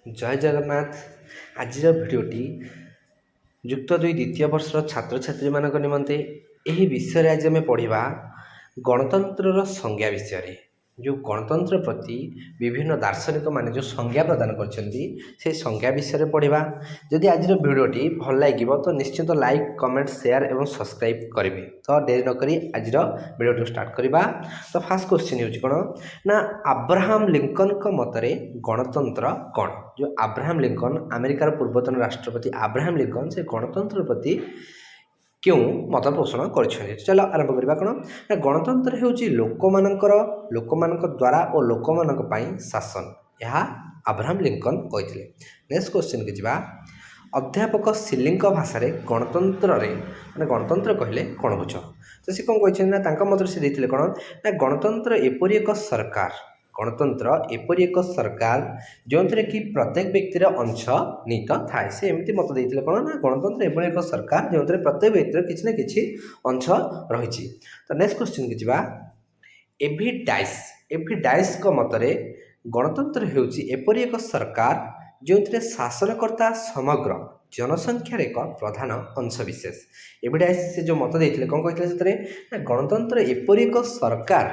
ଜୟ ଜଗନ୍ନାଥ। ଆଜିର ଭିଡ଼ିଓଟି ଯୁକ୍ତ ଦୁଇ ଦ୍ୱିତୀୟ ବର୍ଷର ଛାତ୍ରଛାତ୍ରୀମାନଙ୍କ ନିମନ୍ତେ। ଏହି ବିଷୟରେ ଆଜି ଆମେ ପଢ଼ିବା ଗଣତନ୍ତ୍ରର ସଂଜ୍ଞା ବିଷୟରେ। ଯେଉଁ ଗଣତନ୍ତ୍ର ପ୍ରତି ବିଭିନ୍ନ ଦାର୍ଶନିକମାନେ ଯେଉଁ ସଂଜ୍ଞା ପ୍ରଦାନ କରିଛନ୍ତି, ସେହି ସଂଜ୍ଞା ବିଷୟରେ ପଢ଼ିବା। ଯଦି ଆଜିର ଭିଡ଼ିଓଟି ଭଲ ଲାଗିବ, ତ ନିଶ୍ଚିତ ଲାଇକ୍, କମେଣ୍ଟ, ସେୟାର ଏବଂ ସବସ୍କ୍ରାଇବ୍ କରିବେ। ତ ଡେରି ନକରି ଆଜିର ଭିଡ଼ିଓଟିକୁ ଷ୍ଟାର୍ଟ କରିବା। ତ ଫାର୍ଷ୍ଟ କ୍ୱେଶ୍ଚିନ୍ ହେଉଛି କ'ଣ ନା, ଆବ୍ରାହାମ ଲିଙ୍କନଙ୍କ ମତରେ ଗଣତନ୍ତ୍ର କ'ଣ? ଯେଉଁ ଆବ୍ରାହାମ ଲିଙ୍କନ, ଆମେରିକାର ପୂର୍ବତନ ରାଷ୍ଟ୍ରପତି ଆବ୍ରାହାମ ଲିଙ୍କନ, ସେ ଗଣତନ୍ତ୍ର ପ୍ରତି କେଉଁ ମତ ପୋଷଣ କରିଛନ୍ତି? ଚାଲ ଆରମ୍ଭ କରିବା। କ'ଣ ନା, ଗଣତନ୍ତ୍ର ହେଉଛି ଲୋକମାନଙ୍କର, ଲୋକମାନଙ୍କ ଦ୍ୱାରା ଓ ଲୋକମାନଙ୍କ ପାଇଁ ଶାସନ। ଏହା ଆବ୍ରାହାମ ଲିଙ୍କନ କହିଥିଲେ। ନେକ୍ସଟ କ୍ୱେଶ୍ଚିନ୍କି ଯିବା। ଅଧ୍ୟାପକ ସିଲିଙ୍କ ଭାଷାରେ ଗଣତନ୍ତ୍ରରେ, ମାନେ ଗଣତନ୍ତ୍ର କହିଲେ କ'ଣ ବୁଝ? ତ ସେ କ'ଣ କହିଛନ୍ତି ନା, ତାଙ୍କ ମତରେ ସେ ଦେଇଥିଲେ କ'ଣ ନା, ଗଣତନ୍ତ୍ର ଏପରି ଏକ ସରକାର, ଗଣତନ୍ତ୍ର ଏପରି ଏକ ସରକାର ଯେଉଁଥିରେ କି ପ୍ରତ୍ୟେକ ବ୍ୟକ୍ତିର ଅଂଶ ନିହିତ ଥାଏ। ସେ ଏମିତି ମତ ଦେଇଥିଲେ। କ'ଣ ନା, ଗଣତନ୍ତ୍ର ଏପରି ଏକ ସରକାର ଯେଉଁଥିରେ ପ୍ରତ୍ୟେକ ବ୍ୟକ୍ତିର କିଛି ନା କିଛି ଅଂଶ ରହିଛି। ତ ନେକ୍ସଟ କ୍ୱେଶ୍ଚିନ୍କି ଯିବା। ଏଭି ଡାଇସ୍, ଏଭି ଡାଇସ୍ଙ୍କ ମତରେ ଗଣତନ୍ତ୍ର ହେଉଛି ଏପରି ଏକ ସରକାର ଯେଉଁଥିରେ ଶାସନକର୍ତ୍ତା ସମଗ୍ର ଜନସଂଖ୍ୟାର ଏକ ପ୍ରଧାନ ଅଂଶବିଶେଷ। ଏଭି ଡାଇସ୍ ସେ ଯେଉଁ ମତ ଦେଇଥିଲେ, କ'ଣ କହିଥିଲେ ସେଥିରେ ନା, ଗଣତନ୍ତ୍ର ଏପରି ଏକ ସରକାର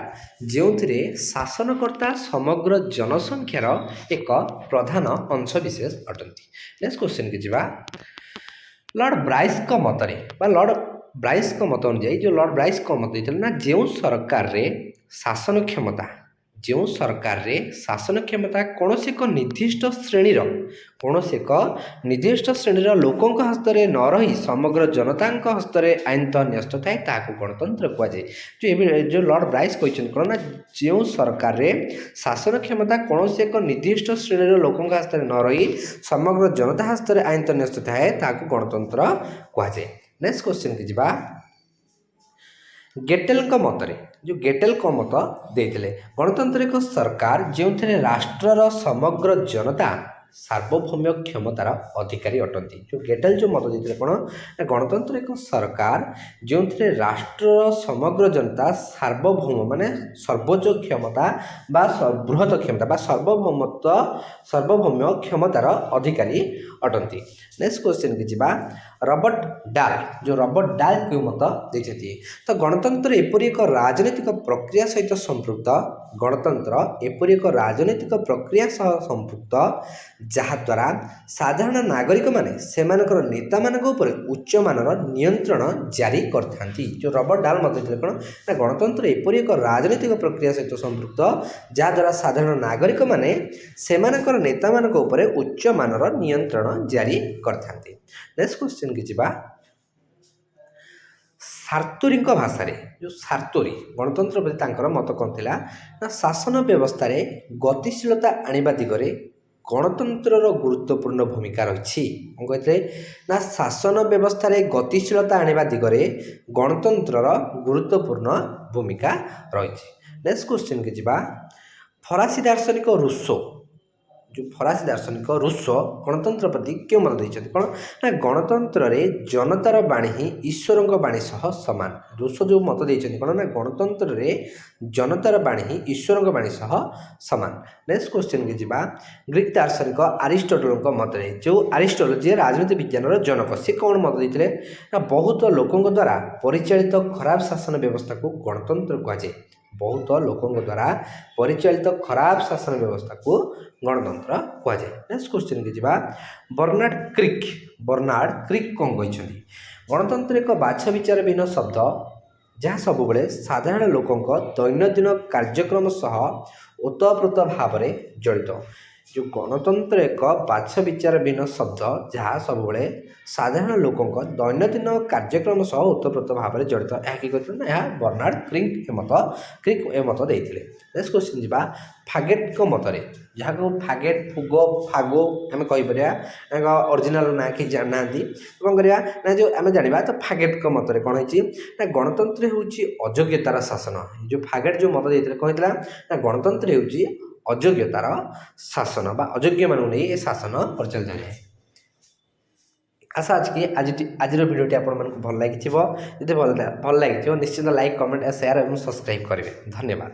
ଯେଉଁଥିରେ ଶାସନକର୍ତ୍ତା ସମଗ୍ର ଜନସଂଖ୍ୟାର ଏକ ପ୍ରଧାନ ଅଂଶବିଶେଷ ଅଟନ୍ତି। ନେକ୍ସଟ କ୍ୱେଶ୍ଚିନ୍କି ଯିବା। ଲର୍ଡ଼ ବ୍ରାଇସ୍ଙ୍କ ମତରେ ବା ଲର୍ଡ଼ ବ୍ରାଇସ୍ଙ୍କ ମତ ଅନୁଯାୟୀ, ଯେଉଁ ଲର୍ଡ଼ ବ୍ରାଇସ୍ଙ୍କ ମତ ଦେଇଥିଲେ ନା, ଯେଉଁ ସରକାରରେ ଶାସନ କ୍ଷମତା କୌଣସି ଏକ ନିର୍ଦ୍ଦିଷ୍ଟ ଶ୍ରେଣୀର ଲୋକଙ୍କ ହସ୍ତରେ ନ ରହି ସମଗ୍ର ଜନତାଙ୍କ ହସ୍ତରେ ଆଇନତଃ ନ୍ୟସ୍ତ ଥାଏ, ତାହାକୁ ଗଣତନ୍ତ୍ର କୁହାଯାଏ। ଯେଉଁ ଏବେ ଯେଉଁ ଲର୍ଡ଼ ବ୍ରାଇସ୍ କହିଛନ୍ତି କ'ଣ ନା, ଯେଉଁ ସରକାରରେ ଶାସନ କ୍ଷମତା କୌଣସି ଏକ ନିର୍ଦ୍ଦିଷ୍ଟ ଶ୍ରେଣୀର ଲୋକଙ୍କ ହସ୍ତରେ ନ ରହି ସମଗ୍ର ଜନତା ହସ୍ତରେ ଆଇନତଃ ନ୍ୟସ୍ତ ଥାଏ, ତାହାକୁ ଗଣତନ୍ତ୍ର କୁହାଯାଏ। ନେକ୍ସଟ କ୍ୱେଶ୍ଚିନ୍କି ଯିବା। ଗେଟେଲଙ୍କ ମତରେ, ଯେଉଁ ଗେଟେଲଙ୍କ ମତ ଦେଇଥିଲେ, ଗଣତନ୍ତ୍ର ଏକ ସରକାର ଯେଉଁଥିରେ ରାଷ୍ଟ୍ରର ସମଗ୍ର ଜନତା ସାର୍ବଭୌମ୍ୟ କ୍ଷମତାର ଅଧିକାରୀ ଅଟନ୍ତି। ଯେଉଁ ଗେଟେଲ ଯେଉଁ ମତ ଦେଇଥିଲେ କ'ଣ ନା, ଗଣତନ୍ତ୍ର ଏକ ସରକାର ଯେଉଁଥିରେ ରାଷ୍ଟ୍ରର ସମଗ୍ର ଜନତା ସାର୍ବଭୌମ, ମାନେ ସର୍ବୋଚ୍ଚ କ୍ଷମତା ବା ବୃହତ କ୍ଷମତା ବା ସାର୍ବଭୌମତ୍ୱ, ସାର୍ବଭୌମ୍ୟ କ୍ଷମତାର ଅଧିକାରୀ ଅଟନ୍ତି। ନେକ୍ସଟ କ୍ୱେଶ୍ଚିନ୍କି ଯିବା। ରବର୍ଟ ଡାଲ, ଯେଉଁ ରବର୍ଟ ଡାଲ କେଉଁ ମତ ଦେଇଛନ୍ତି? ତ ଗଣତନ୍ତ୍ର ଏପରି ଏକ ରାଜନୈତିକ ପ୍ରକ୍ରିୟା ସହିତ ସମ୍ପୃକ୍ତ, ଗଣତନ୍ତ୍ର ଏପରି ଏକ ରାଜନୈତିକ ପ୍ରକ୍ରିୟା ସହ ସମ୍ପୃକ୍ତ ଯାହାଦ୍ୱାରା ସାଧାରଣ ନାଗରିକମାନେ ସେମାନଙ୍କର ନେତାମାନଙ୍କ ଉପରେ ଉଚ୍ଚମାନର ନିୟନ୍ତ୍ରଣ ଜାରି କରିଥାନ୍ତି। ଯେଉଁ ରବର୍ଟ ଡାଲ ମତ ଦେଇଥିଲେ କ'ଣ ନା, ଗଣତନ୍ତ୍ର ଏପରି ଏକ ରାଜନୈତିକ ପ୍ରକ୍ରିୟା ସହିତ ସମ୍ପୃକ୍ତ ଯାହାଦ୍ୱାରା ସାଧାରଣ ନାଗରିକମାନେ ସେମାନଙ୍କର ନେତାମାନଙ୍କ ଉପରେ ଉଚ୍ଚମାନର ନିୟନ୍ତ୍ରଣ ଜାରି କରିଥାନ୍ତି। ନେକ୍ସଟ କ୍ୱେଶ୍ଚିନ୍କି ଯିବା। ସାର୍ତୋରୀଙ୍କ ଭାଷାରେ, ଯେଉଁ ସାର୍ତୋରୀ ଗଣତନ୍ତ୍ର ପ୍ରତି ତାଙ୍କର ମତ କ'ଣ ଥିଲା ନା, ଶାସନ ବ୍ୟବସ୍ଥାରେ ଗତିଶୀଳତା ଆଣିବା ଦିଗରେ ଗଣତନ୍ତ୍ରର ଗୁରୁତ୍ୱପୂର୍ଣ୍ଣ ଭୂମିକା ରହିଛି। କ'ଣ କହିଥିଲେ ନା, ଶାସନ ବ୍ୟବସ୍ଥାରେ ଗତିଶୀଳତା ଆଣିବା ଦିଗରେ ଗଣତନ୍ତ୍ରର ଗୁରୁତ୍ୱପୂର୍ଣ୍ଣ ଭୂମିକା ରହିଛି। ନେକ୍ସଟ କ୍ୱେଶ୍ଚିନ୍କି ଯିବା। ଫରାସୀ ଦାର୍ଶନିକ ରୁଷୋ, ଯେଉଁ ଫରାସୀ ଦାର୍ଶନିକ ରୁଷୋ ଗଣତନ୍ତ୍ର ପ୍ରତି କେଉଁ ମତ ଦେଇଛନ୍ତି? କ'ଣ ନା, ଗଣତନ୍ତ୍ରରେ ଜନତାର ବାଣୀ ହିଁ ଈଶ୍ୱରଙ୍କ ବାଣୀ ସହ ସମାନ। ରୁଷୋ ଯେଉଁ ମତ ଦେଇଛନ୍ତି କ'ଣ ନା, ଗଣତନ୍ତ୍ରରେ ଜନତାର ବାଣୀ ହିଁ ଈଶ୍ୱରଙ୍କ ବାଣୀ ସହ ସମାନ। ନେକ୍ସଟ କ୍ୱେଶ୍ଚିନ୍କି ଯିବା। ଗ୍ରୀକ୍ ଦାର୍ଶନିକ ଆରିଷ୍ଟୋଟଲଙ୍କ ମତରେ, ଯେଉଁ ଆରିଷ୍ଟୋଟଲ ଯିଏ ରାଜନୀତି ବିଜ୍ଞାନର ଜନକ, ସେ କ'ଣ ମତ ଦେଇଥିଲେ ନା, ବହୁତ ଲୋକଙ୍କ ଦ୍ୱାରା ପରିଚାଳିତ ଖରାପ ଶାସନ ବ୍ୟବସ୍ଥାକୁ ଗଣତନ୍ତ୍ର କୁହାଯାଏ। ବହୁତ ଲୋକଙ୍କ ଦ୍ୱାରା ପରିଚାଳିତ ଖରାପ ଶାସନ ବ୍ୟବସ୍ଥାକୁ ଗଣତନ୍ତ୍ର କୁହାଯାଏ। ନେକ୍ସଟ କ୍ୱେଶ୍ଚିନ୍କି ଯିବା। ବର୍ନାର୍ଡ କ୍ରିକ୍, ବର୍ନାର୍ଡ କ୍ରିକ୍ କ'ଣ କହିଛନ୍ତି? ଗଣତନ୍ତ୍ର ଏକ ବାଛ ବିଚାରବିହୀନ ଶବ୍ଦ ଯାହା ସବୁବେଳେ ସାଧାରଣ ଲୋକଙ୍କ ଦୈନନ୍ଦିନ କାର୍ଯ୍ୟକ୍ରମ ସହ ଓତପ୍ରୋତ ଭାବରେ ଜଡ଼ିତ। ଯେଉଁ ଗଣତନ୍ତ୍ର ଏକ ବାଛ ବିଚାରବିହୀନ ଶବ୍ଦ ଯାହା ସବୁବେଳେ ସାଧାରଣ ଲୋକଙ୍କ ଦୈନନ୍ଦିନ କାର୍ଯ୍ୟକ୍ରମ ସହ ଓତପ୍ରୋତ ଭାବରେ ଜଡ଼ିତ। ଏହା କିଏ କହିଥିଲେ ନା, ଏହା ବର୍ନାର୍ଡ କ୍ରିକ୍ ଏ ମତ ଦେଇଥିଲେ। ନେକ୍ସଟ କ୍ୱେଶ୍ଚିନ୍ ଯିବା। ଫାଗେଟଙ୍କ ମତରେ, ଯାହାକୁ ଫାଗେଟ, ଫୁଗୋ, ଫାଗୋ ଆମେ କହିପାରିବା, ତାଙ୍କ ଅରିଜିନାଲ ନାଁ କେହି ଜାଣିନାହାନ୍ତି। କ'ଣ କରିବା ନା, ଯେଉଁ ଆମେ ଜାଣିବା, ତ ଫାଗେଟଙ୍କ ମତରେ କ'ଣ ହେଇଛି ନା, ଗଣତନ୍ତ୍ର ହେଉଛି ଅଯୋଗ୍ୟତାର ଶାସନ। ଯେଉଁ ଫାଗେଟ ଯେଉଁ ମତ ଦେଇଥିଲେ, କ'ଣ ହେଇଥିଲା ନା, ଗଣତନ୍ତ୍ର ହେଉଛି ଅଯୋଗ୍ୟତାର ଶାସନ ବା ଅଯୋଗ୍ୟମାନଙ୍କୁ ନେଇ ଏ ଶାସନ ପରିଚାଳିତ ହୋଇଥାଏ। ଆଶା ଅଛି କି ଆଜିର ଭିଡ଼ିଓଟି ଆପଣମାନଙ୍କୁ ଭଲ ଲାଗିଥିବ। ଯଦି ଭଲ ଲାଗିଥିବ, ନିଶ୍ଚିତ ଲାଇକ୍, କମେଣ୍ଟ, ସେୟାର ଏବଂ ସବସ୍କ୍ରାଇବ୍ କରିବେ। ଧନ୍ୟବାଦ।